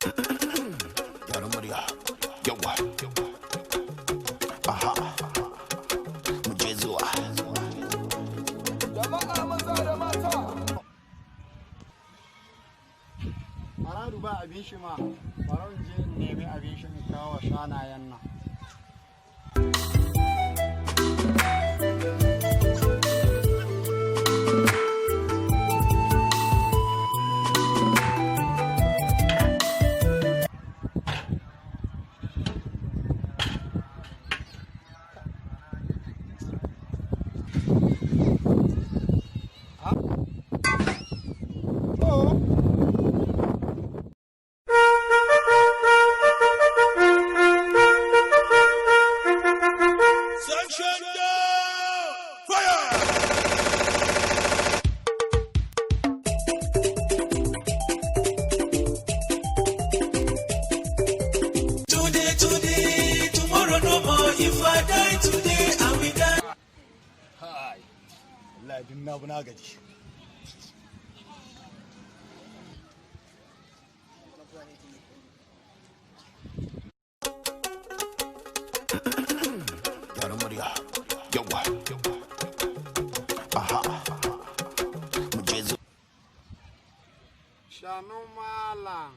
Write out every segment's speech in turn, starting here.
Gyara murya. Yawa. Aha. Mu je zuwa. Jama'a maza da mata. Aradu ba abin shi ma, bari in je in nemi abin shi in kawo shanayen nan. To, Sanction down! Fire! Today, today, tomorrow no more. If I die today, I will die. Hai, wallahi duk na bi na gaji. Gyara murya. Yawa. Aha. Mu je zuwa. Shanu malam.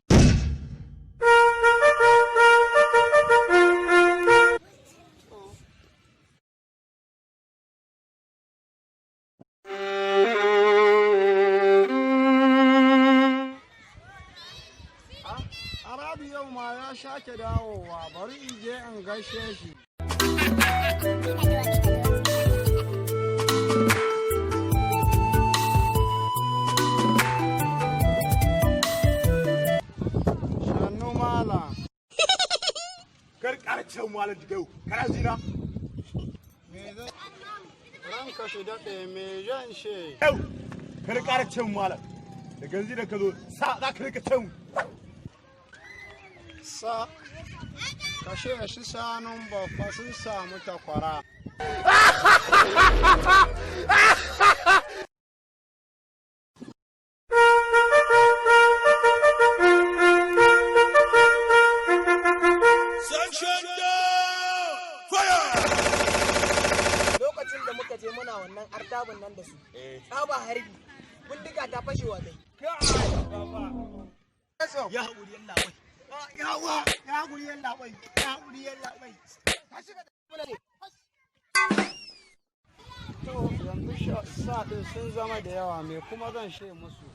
Aradu yau ma ya sake dawowa, bari in je in gaishe shi. Shanu malam. Kar ƙara ce malam daga yau, kana zina? Ranka shi daɗe, me zan she? Yau kar ƙara ce malam. Daga yanzu da ka zo sa za ka rika ce mu. Sa, kashe shi shanun babba sun samu takwara. Sanction down! Fire! Lokacin da muka je muna wannan artabun nan da su, tsaba harbi, bindiga ta fashewa dai. Ya haƙuri, yallaɓai. Yawa, ya haƙuri, yallaɓai. Ya haƙuri, yallaɓai. To, yanzu sa ɗin sun zama da yawa, me kuma zan she musu?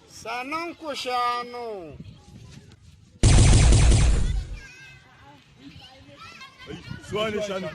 Sannan ku shanu. Suwa ne shanu?